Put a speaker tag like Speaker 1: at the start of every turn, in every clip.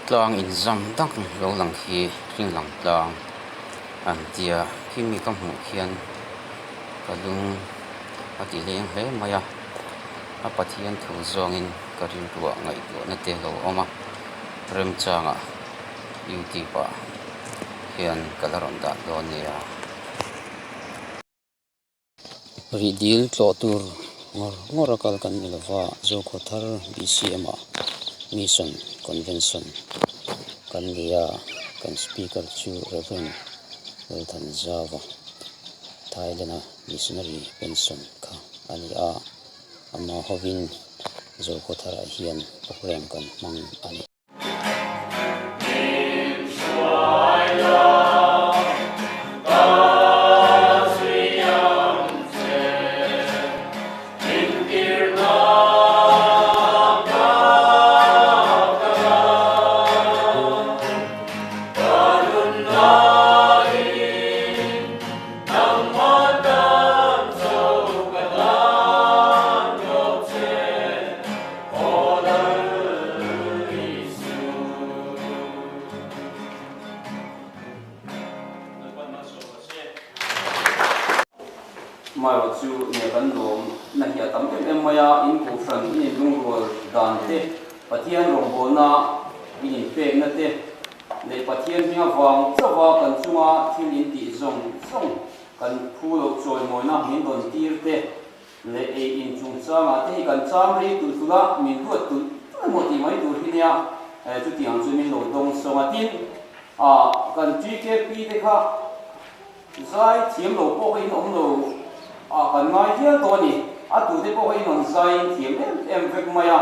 Speaker 1: Tlang inzam dang lo lang hi hringlang tlang an tia khimi ka hmuh khian ka lung a ti leng hle mai a a Pathian thu zawngin ka rilruah ngaihtuahna te lo awm a remchangah youtube ah hian ka la rawn dah dawn nia. Rih dil tlawh tur ngawr ngawr a kal kan ni lova Zokhawthar BCM ah Mission Convention kan ni a, kan speaker chu Rev Lalthanzava Thailand a missionary pension kha a ni a, amah hovin Zokhawthar ah hian programme kan hmang a ni.
Speaker 2: Amaherawh chu nge kan lawm na hi a tam em em mai a, in kohhran in inlungrual dan te, Pathian rawngbawlna in inpekna te leh Pathian hming avang chauha kan chunga thil in tih zawng zawng kan phu loh chawimawina min rawn tir te, leh ei in chungchangah te hi kan cham rei tulh tulh a, min duat tulh tulh emaw tih mai tur hi nia, chutiang chu min lo dawng sawng a. Tin, kan TKP te kha zai thiam lo pawh kha in awm lo a, kan ngai hial tawh a ni. A tute pawh kha in rawn zai in thiam em em vek mai a,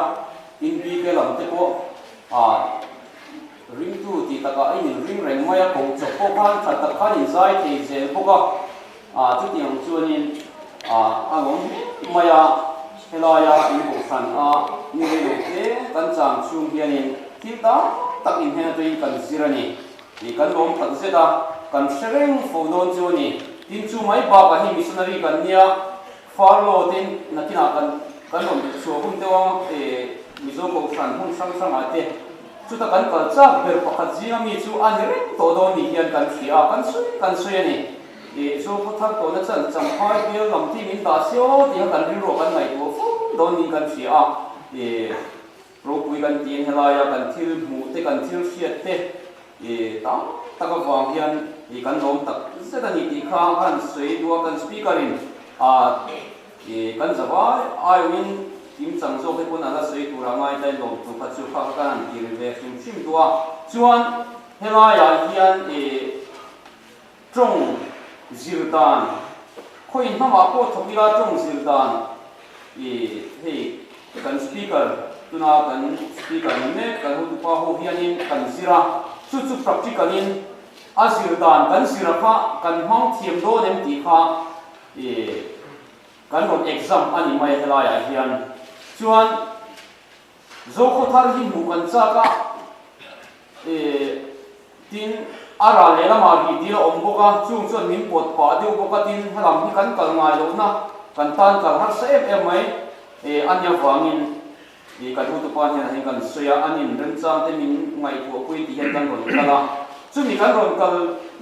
Speaker 2: tin BK lam te pawh ringtu tih takah a in ring reng mai a, koh chawp pawh khan tha tak khan in zai thei zel bawk a. Chutiang chuanin a lawm hle mai a, helaia in kohhran a ni rei lo hle kan chang chhung hianin thil tam tak inhen atangin kan zir a ni tih kan lawm khat zet a, kan hre reng fo dawn chu a ni. Tin chu mai bakah hi missionary kan nia, Farlo te nakinah kan kan rawn chhuah hun deuh a, Mizo kohhran hmun hrang hrangah te chuta kan kal chak ber pakhat zinga mi chu a ni reng tawh dawn ni hian kan hria a, kan sawi kan sawi a ni. Zo khaw thar tawhna chuan Champhai bial lam hi min dah se aw tih kha kan rilruah kan ngaihtuah fo dawn niin kan hria a. Ropui kan tiin helaia kan thil hmuh te kan thil hriat te tam tak avang hian kan lawm tak zet a ni tih kha kan sawi duh a, kan speaker in kan zavai aiawhin kimchang zawk te pawn a la sawi tur a ngai ta in lawm tur kha chu kha kan han ti ri ve hrim hrim duh a. Chuan helaiah hian Tawng zir dan, Khawi hnamah pawh thawk ila tawng zir dan i hei kan speaker tuna kan speaker ni mek kan hotupa ho hianin kan zir a, chu chu practical in a zir dan kan zir a kha kan hmang thiam dawn em tih kha i kan rawn exam a ni mai helaiah hian chuan Zokhawthar hi hmuh kan chak a i Tin, a ral leh lamah rih dil a awm bawk a, chung chuan min pawt pah deuh bawk a, tin, helam hi kan kal ngai lohna, kan tan kal harsa em em mai a nia vangin kan hotupa hnenah hian kan sawi a, an in remchang te min ngaihtuahpui tih hian kan rawn kal a, chumi kan rawn kal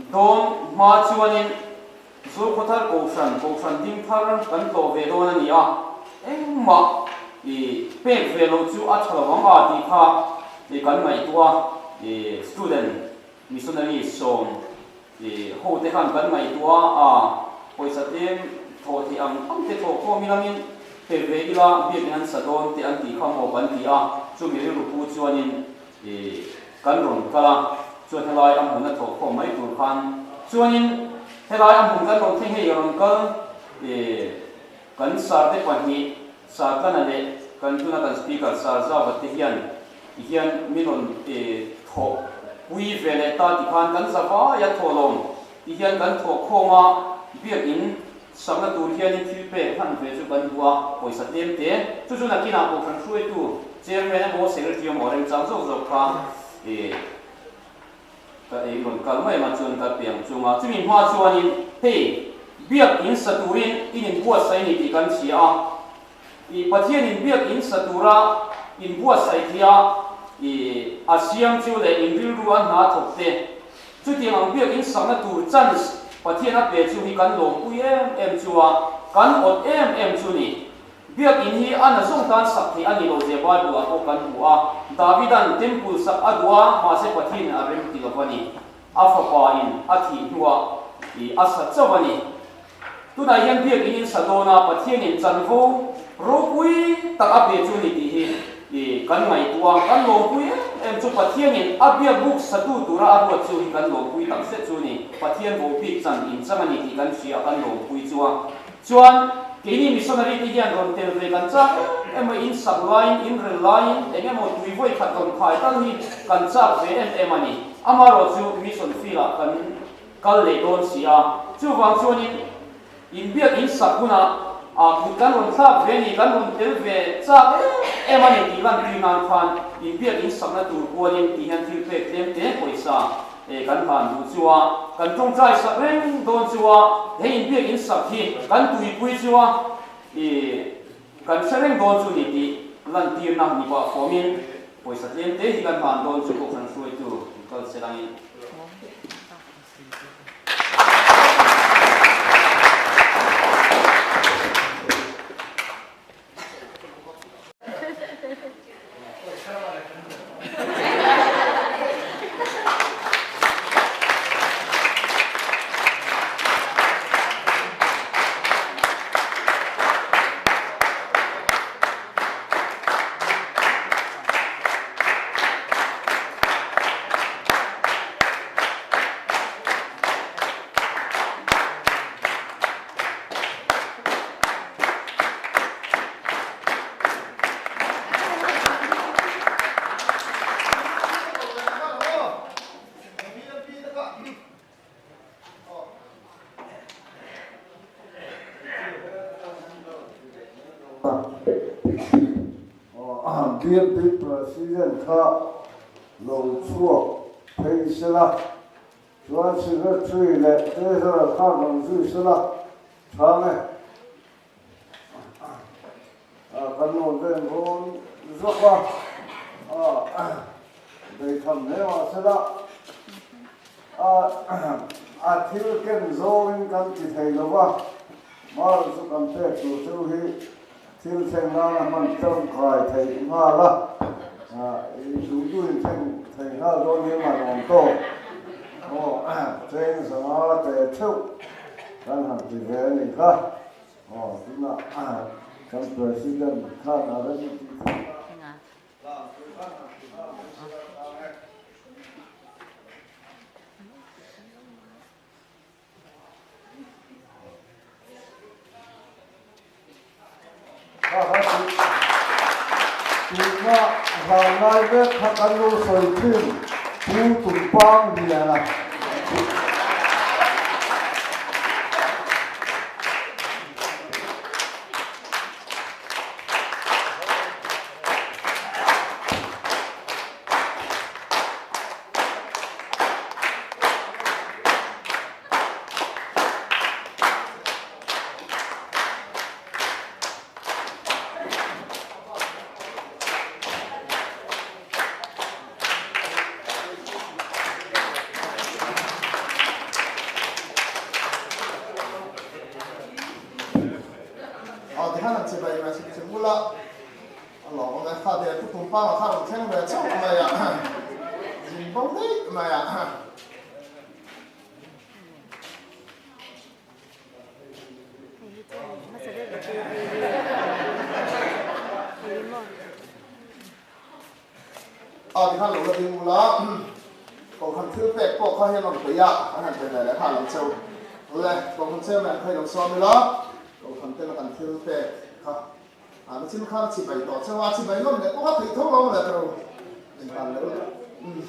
Speaker 2: dawn hma chuanin Zulkhawthar Kohhran, Kohhran ding thar kan tlawh ve dawn a ni a, engmah i pek ve loh chu a tha lo ang a tih kha i kan ngaihtuah a, i student missionary sawm i ho te khan kan ngaihtuah a, pawisa tlem thawh theih ang ang te thawh khawm ilangin pe ve ila biakin an sa dawn te an tih kha maw kan ti a, chumi rilru pu chuanin i kan rawn kal a, chuan helai a hmun a thawh khawm mai tur khan chuanin helai a hmun kan rawn thleng hei a rawn kal i kan sar te pahnih sar tlana leh kan tuna kan speaker sar zauva te hian ti hian min rawn i thawh pui ve leh ta ti khan kan za vai a thawhlawm ti hian kan thawh khawm a biakin Sakna tur hianin thil pek hman ve chu kan duh a, pawisa tlem te, chu chu nakinah Kohhran hruaitu Chairman emaw Secretary emaw remchang zawk zawk kha i ka ei rawn kal mai ang a chuan ka piang chung a, chumi hma chuanin hei Biak in sa turin in inbuatsaih a ni tih kan hria a, i Pathianin Biak in sa tura inbuatsaih thei a. I a siam chu leh in rilru a hna thawk te. Chutiang ang biakin sakna tur chance Pathian a pe chu hi kan lawmpui em em chu a, kan awt em em chu ni. Biakin hi a na zawng tan sak theih a ni lo zia Bible ah pawh kan hmu a, Davida'n temple sak a duh a, mahse Pathianin a rem ti lo a ni. A fapa in a thih hnuah i a sa chauh a ni. Tunah hian biakin in sa dawn a, Pathianin chanvo ropui tak a pe chu a ni tih hi i kan ngaihtuah a, kan lawmpui em em chu Pathianin a biakbuk satu tura a ruat chu hi kan lawmpui tak zet chu a ni. Pathian vohbik chan inchang a ni tih kan hria a, kan lawmpui chu a. Chuan keini missionary te hian rawn tel ve kan chak em em a, in sak laiin, in rel laiin eng emaw tui vawi khat rawn khai tal hi kan chak ve em em a ni. Amaherawhchu mission field ah kan kal leh dawn si a, chuvang chuanin inbiak in sak hunah ah kut kan rawn thlak ve a ni, kan rawn tel ve chak em em a ni tih lan tir nan khan inbiak in sakna tur kualin tih hian thil pek tlem te pawisa e kan hlan duh chu a, kan tawngtai sak reng dawn chu a, he inbiak in sak hi kan tuipui chu a, i kan hre reng dawn chu ni tih lan tirna ni pah fawmin pawisa tlem te hi kan hlan dawn chu Kohhran hruaitu kal se langin.
Speaker 3: BMP President kha lo chhuak phei sela, chuan Secretary leh Treasurer khan rawn zui sela tha nge. Kan rawn ven rawn zawk a, beitham hle mahsela a thil ken zawngin kan ti thei lo va, Mar chu kan pek tur chu hi thil thleng nana hman tangkai theih nghal a, i duh duhin thleng thei nghal dawn hi man awm tawk aw, cheng zanga te theuh kan han ti ve a nih kha. Aw tunah kan President khan a rem tih chu. Tuna vanlai vek kha kan lo sawi thin Pu Tumpang Liana.
Speaker 4: Aw tikhan an chibai mai chhip chhip bula a lawm awm e kha te pu tumpang a kha rawn thleng ve chauh mai a zin bo daih mai a. A tikhan lo la ding ula, Kohhran thil pek pawh kha hian rawn peih a, an han pe ve leh kha a lo cheu. Le, Kohhran chairman kha i lo sawm ila, Kohhran tena kan thil pek kha a nachin khan a chibai tawh cheu a, a chibai nawm leh pawh kha theih tho lo maw le ka ro inhlan leh ula. Umm.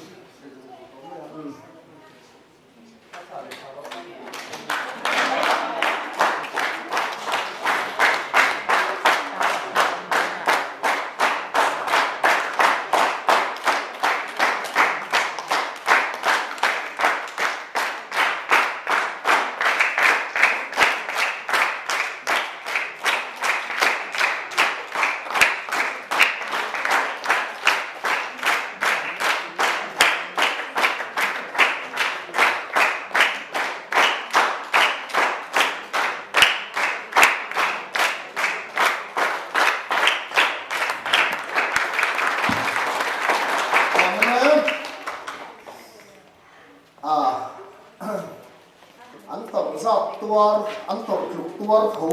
Speaker 4: tuar an tawrh tluk tuar tho.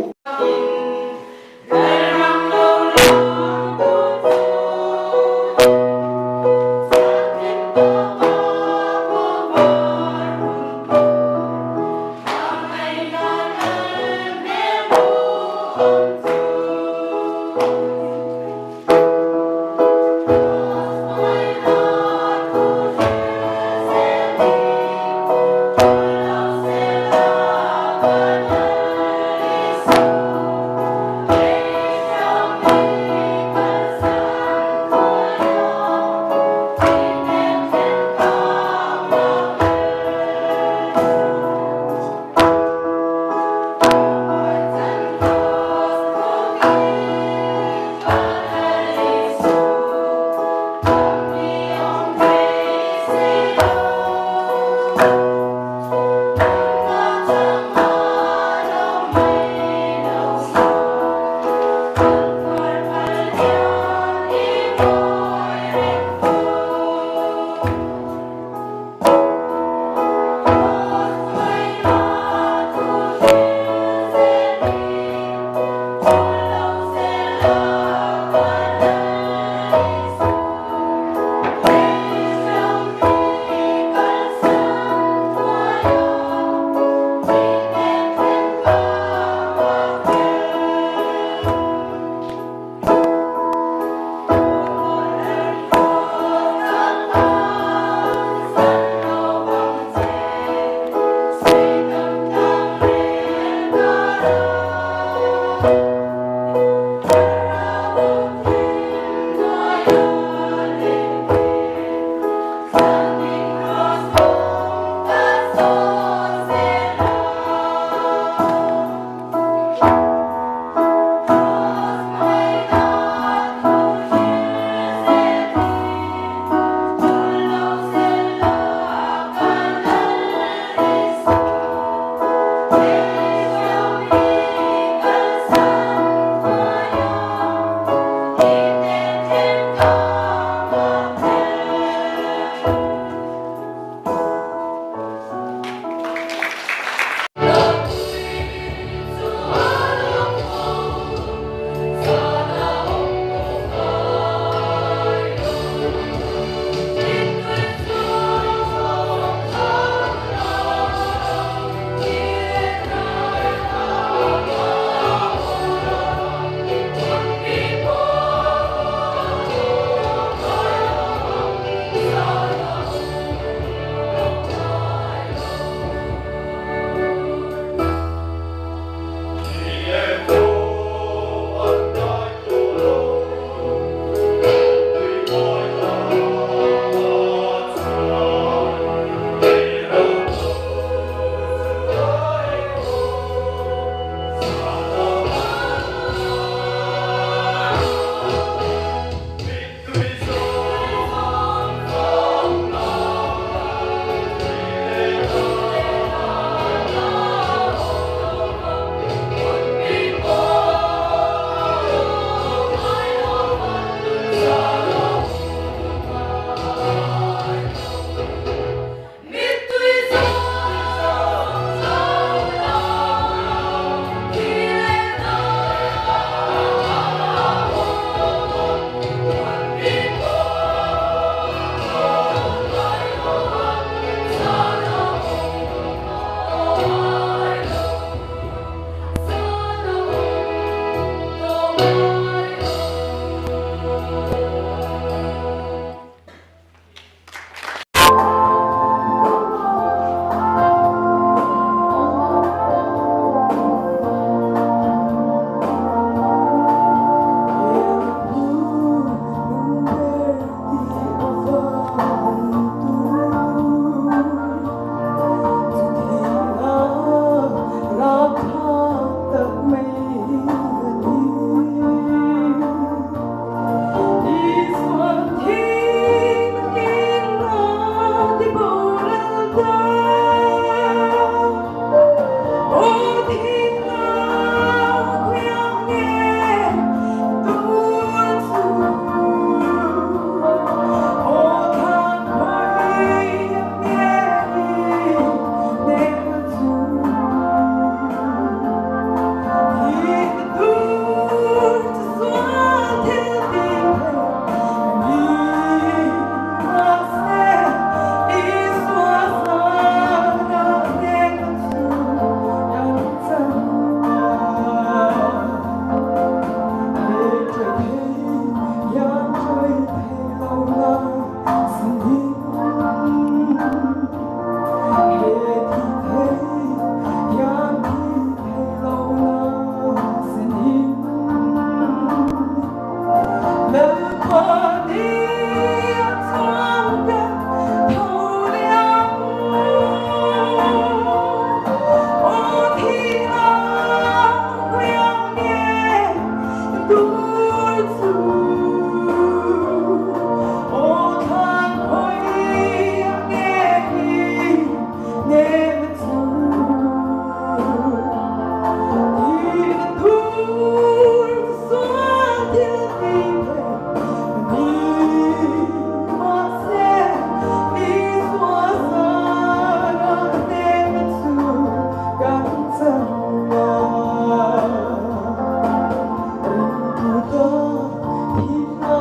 Speaker 5: Thihna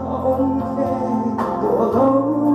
Speaker 5: a awm ve tawh lo.